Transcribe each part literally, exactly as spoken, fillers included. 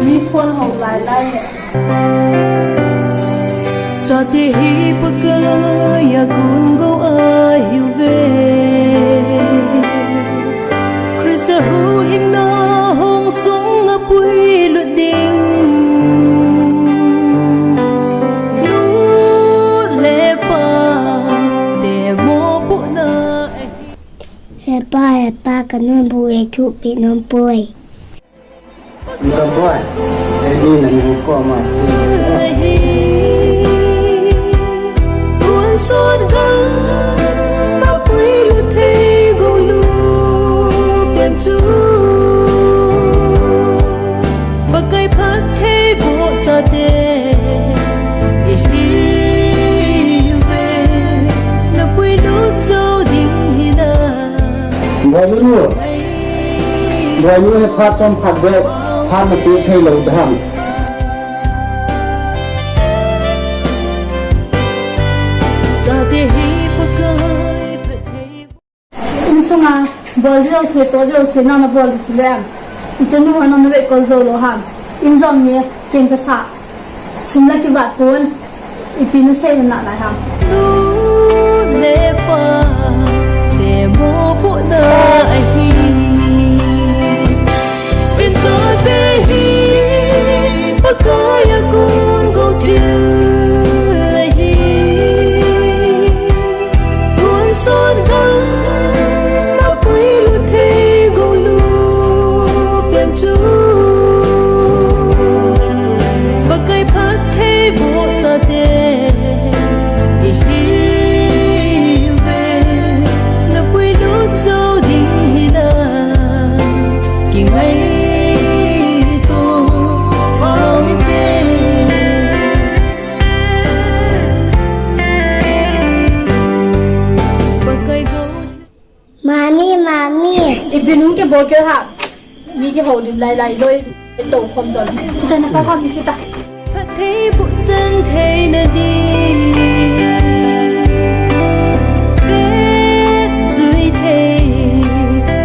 Mi phone ho lai lai le. Chate hi Pakai a gun go ahiuve. Christa huhhingna hong sunga puilut ding. Nu le pa te mopohna ahi. He pa, he pa, ka nunbu e thupi nunpoi. Ka boy, ei ni na nu ko ma. Tuan son gam, ma pui lu thei go lu pen chu. Pakai phat thei bo chate, i hiuve, na pui lu chau ding hina. Boy nu. Boy nu he phat chom phat be, phat na pe thei lou dam. Chate hi Pakai phat thei. Insunga bol ding jouse, toh ding jouse, nang na bol ding chu le. I chanu ho nang na vetkol jou lou ham. In jong mi ken ka sa. Sum la kivat pon, ipi nasei u nalai ham. Nu le pa te mopohna ahi. Ven chate hi Pakai a kon go thil ahi. Tuan son gam a pui lu thei go lu pen chu. Pakai phat thei bo chate, i hiuve, na pui lu chau ding hina. Kingai to pau te. Pakai go. Mami, mami. Ipi nu ke bol ke ha. Mi ke ho lim lai lai loi. To khom jol. Sita na pa khom sita. Phat thei bu chan thei na di. Vet zui thei.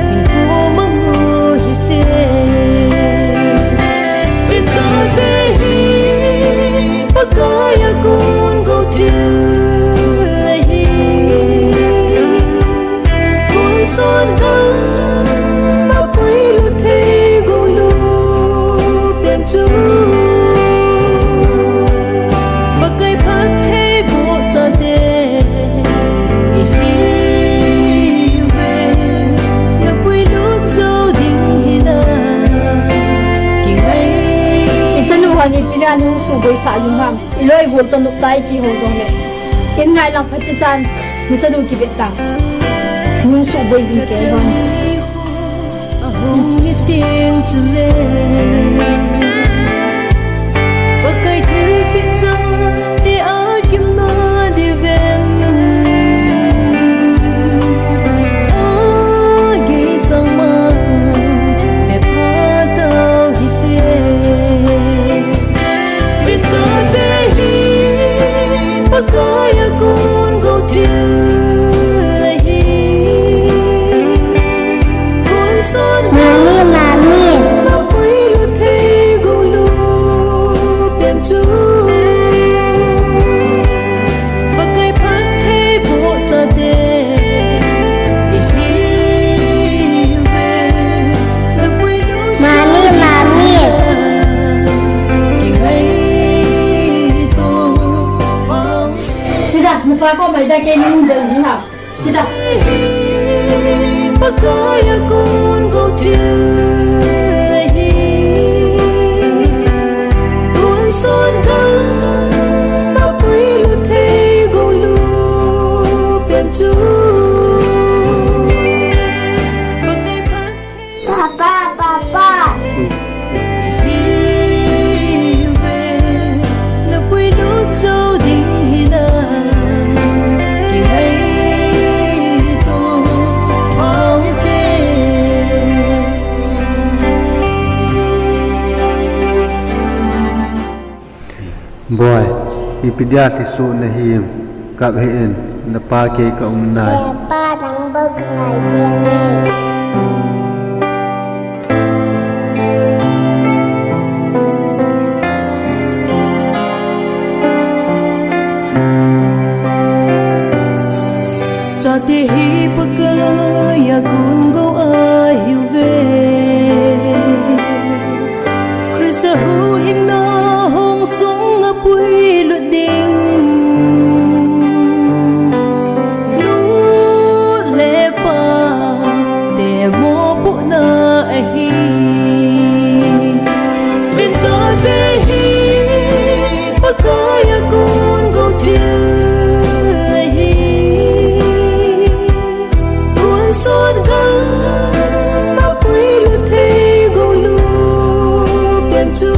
Hin ko mang mo hi te. Vet za te hi. Pakai a kon go thil ahi. Tuan son gam a pui lu thei go lu pen chu. Pakai phat thei bo chate, i hiuve, na pui lu chau ding hina. Kingai. I chanu ho ni pina nu su boi sa lu ham. I loi gol to nuk tai ki ho jong le. Ken ngai lang phat chan, na chanu kivet tang. Nun su boi jing ke hon. Ahung ni ting chu le. Pakai thilpeh chate a kimna di vem. A gei sang ma ve pha tau hi te. Vet za te hi Pakai a kon go thil ahi. Kon son mami, mami. A pui lu thei go lu pen chu. Pakai phat thei bo chate. I hiuve. Mami, mami. Sida, na fa ko mai da ke ni mun da ji ha. Sida. Pakai a kon go thil ahi. Tuan son gam a pui lu thei go lu pen chu. Pakai phat Papa, papa. Boy, ipi dia thli suh na him, kap hih in, na pa kei ka um nai. Eh, pa, nang bou ka ngai pen e. Hiche hi Pakai a gun gou ahiuve. Christa huhhingna hong sunga puilut ding. Nu le pate mopohna ahi. Vinchate hi Pakai a gun gou thil ahi. Tuan sot gam a puilut thei gou lu pen chu.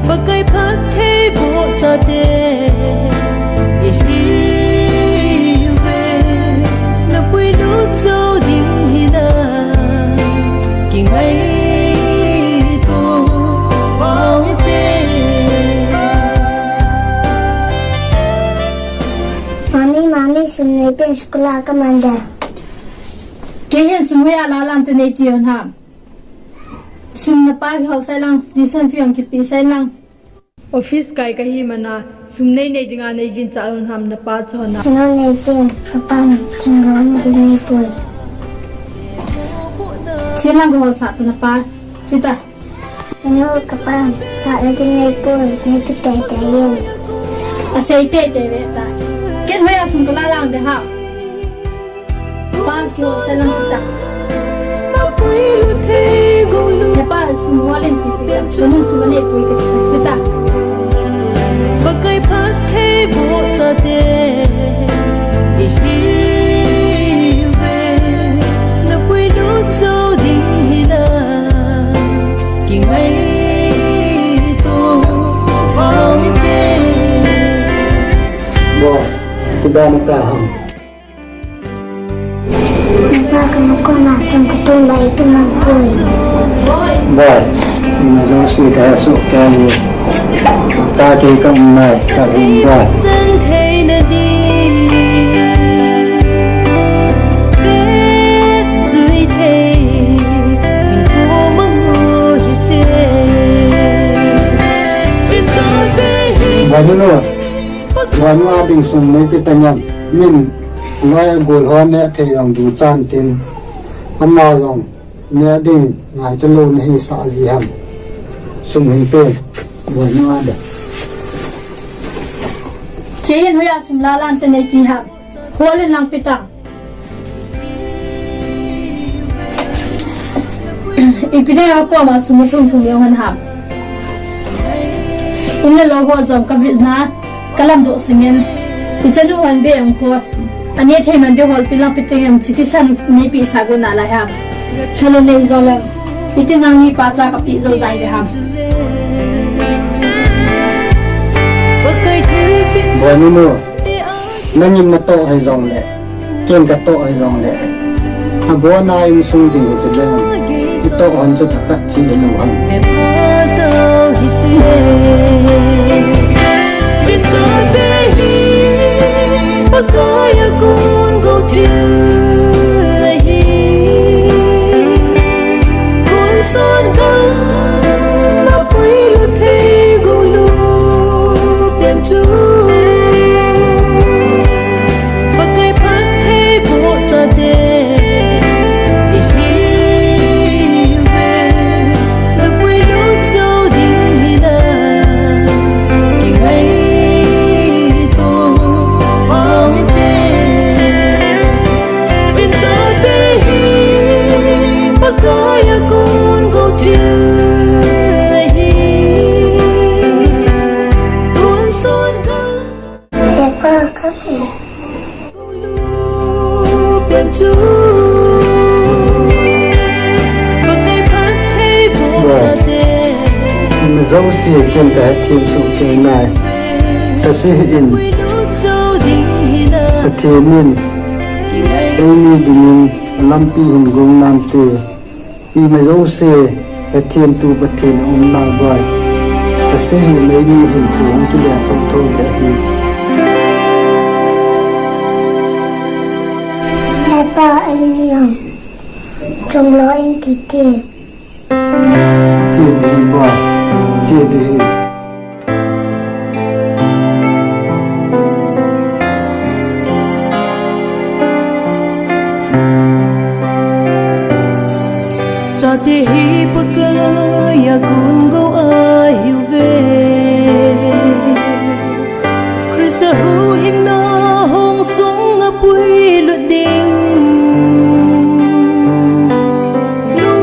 Pakai phattheiboh chate ihiuve, na puilut jou ding hina kingaito pau hite. Mami, mami, sum neipen school a kaman ding. Kei hin sum hoiya lalan te neiti hon ham. Sum na pa hi hol sai lang, tuition fee hong kipe sai lang. Office kai kahi mana, sum nei nei dinga nei ginchat hon ham na pa chu hon a. Kei neipen, ka pan, sum lou na ding neipoi. Sei lang ka hol sah ta na pa, sei ta. Kei nu ka pan, sah na ding neipoi, neipe teitei in. Asei teitei ve ta. Ken hoiya sum ka lalang ding ham. Pa, kihol sai lang sei ta. Na pa sum hol in ti pi ta. Ka nun sum anei poi ka ti sei ta. Pakai phattheiboh chate ihiuve, na puilut jou ding hina kingaito pau hite. Boi, kidang ta ham. Napa, ka nu koma sum ka tun lai tu mang poi. Boi, na jouse ka hesoh kei e. Ta kei ka um nai, ka um boi. Chan theina ding, vet jui thei, in pu mang u hite. Boi nu nu, boi nu a ding sum neipe ta ngen. Min, loi a gol ho neh thei jong duchan tin, ama jong neh ding ngaicha lou nahi sah ji ham. Sum hin pen, boi nu a ding. Kei hin hoiya sum lalan te neiti ham. Hol in lang pe ta. Ipi dinga koma sum athum thum jong hon ham. In le lou ho jong ka vit na, ka lamdoh singen. I chanu hon be ong ko. Aneh thei man diu hol pi lang pe teng em, chiti san neipe sah go nalai ham. Chalo nei jong le. Iti nangni pa cha ka pe jou jai ding ham. Boi nu nu. Nangin natoh hih jongle, ken katoh hih jongle, abona insung ding hi chule, itoh hon chu thakhat chi lou ham. Pakai a gun gou thil ahi. Tuan sot gam a puilut thei gou lu pen chu. Pakai phattheiboh chate ihiuve, na puilut jou ding hina kingaito pau hite. Vinchate hi Pakai a gun gou thil ahi. Tuan sot gam. Te pa ka pe. Pen chu. Pakai phattheiboh chate. Imajouse ken ka hethem soh kei nai. Kasih in. Pathen in eini dingin lampi hin gong nante. Imajouse hethem tu Pathen aum nai boi. Kasih in eini hin hung kile thotho ding ahi. He pa, eini jong chunglou in tite. Che ding hi boi, che ding hi. Chate hi Pakai a gun gou ahiuve. Christa huhhingna hong sunga puilut ding. Nu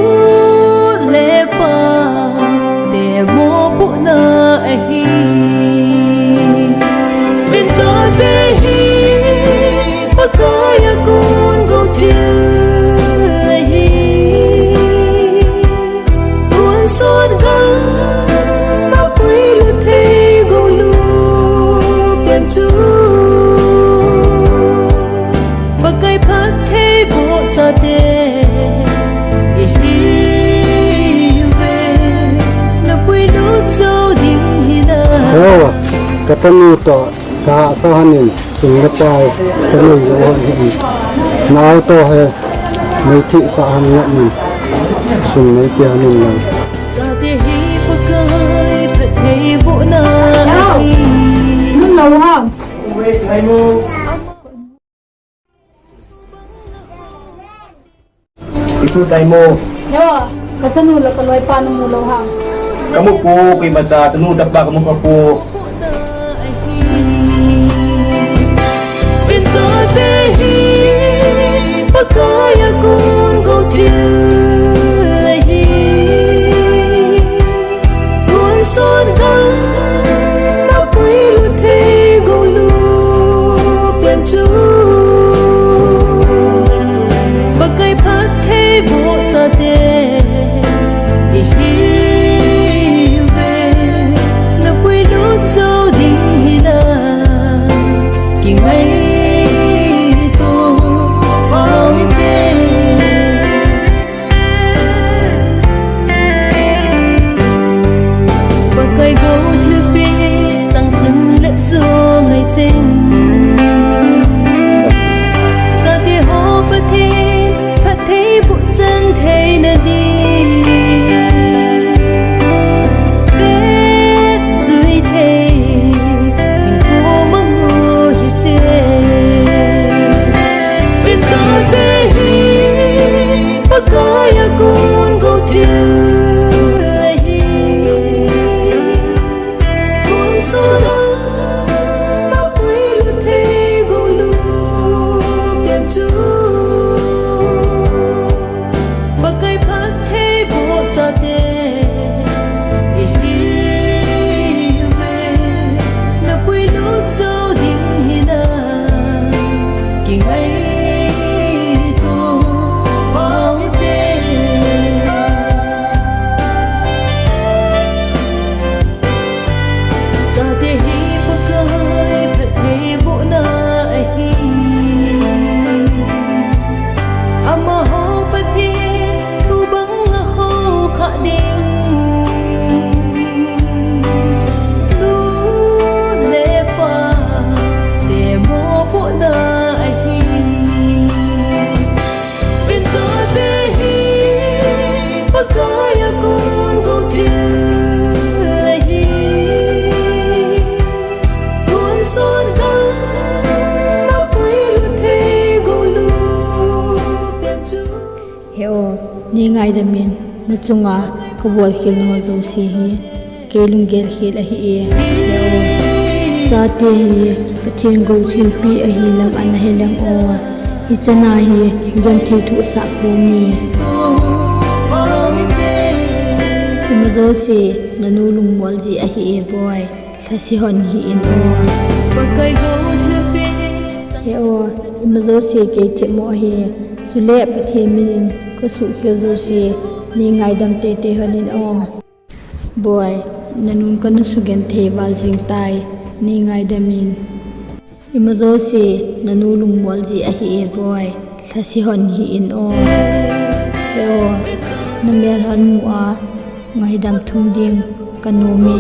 le pate mopohna ahi. Min chate hi Pakai a gun gou thil ahi. Tuan sot gam'a puilut thei gou lupen chu Pakai phattheiboh chate ihiuve. Na puilut jou ding hinam? Hello, ka chanu toh ka hahsa hon in, sum le pai ka nei jou hon in. Nao toh hi nei thehsah hon ngen in, sum nei pia hon in lang. Chate hi Pakai phattheibohna ahi. Nun lou ham? Ipu Taimo. Yo, ka chanu le ka loipa namu lou ham? Kamu pu, koima cha chanu chapa kamu kha pu. Min chate hi Pakai a gun gou thil ahi. Tuan sot gam'a puilut thei gou lupen chu Pakai phattheiboh chate ihiuve. Na puilut jou ding hinam? Kingaito pau inte. Pakai gou thilpeh chang chun le jou ngai cheng. Chate ho Pathen phattheiboh chan theina ding. Vet jui thei hinkho mang'u hite. Min chate hi Pakai a gun gou thil ahi. Tuan sot gam'a puilut thei gou lupen chu Pakai phattheiboh chate ihiuve. Na puilut jou ding hinam? Kingaito pau inte. Chate hi Pakai phattheibohna ahi. Amaho Pathen thu bang a hou kha ding. Nu le pate mopohna ahi. Min chate hi Pakai a gun gou thil ahi. Tuan sot gam'a puilut thei gou lupen chu. He o, nei ngaidam in, na chunga ka bolkhel na ho jouse hi kei lunggel khel ahi e. He o, chate hi Pathen gou thilpeh ahi lam ana he leng o. Hichan a hi genthei thohsah pou nge. Ima jouse, nanu lungmol jeh ahi e boi. Lhase hon hih in o. He o, ima jouse kei themmo ahi. Chule Pathen min in ka suhkhel jouse nei ngaidam teitei hon in o. Boi, nanun kana sugenthei val jing tai, nei ngaidam in. Ima jouse, nanu lungmol jeh ahi e boi. Lhase hon hih in o. He o, na melhon mu a ngaidam thum ding ka nom e.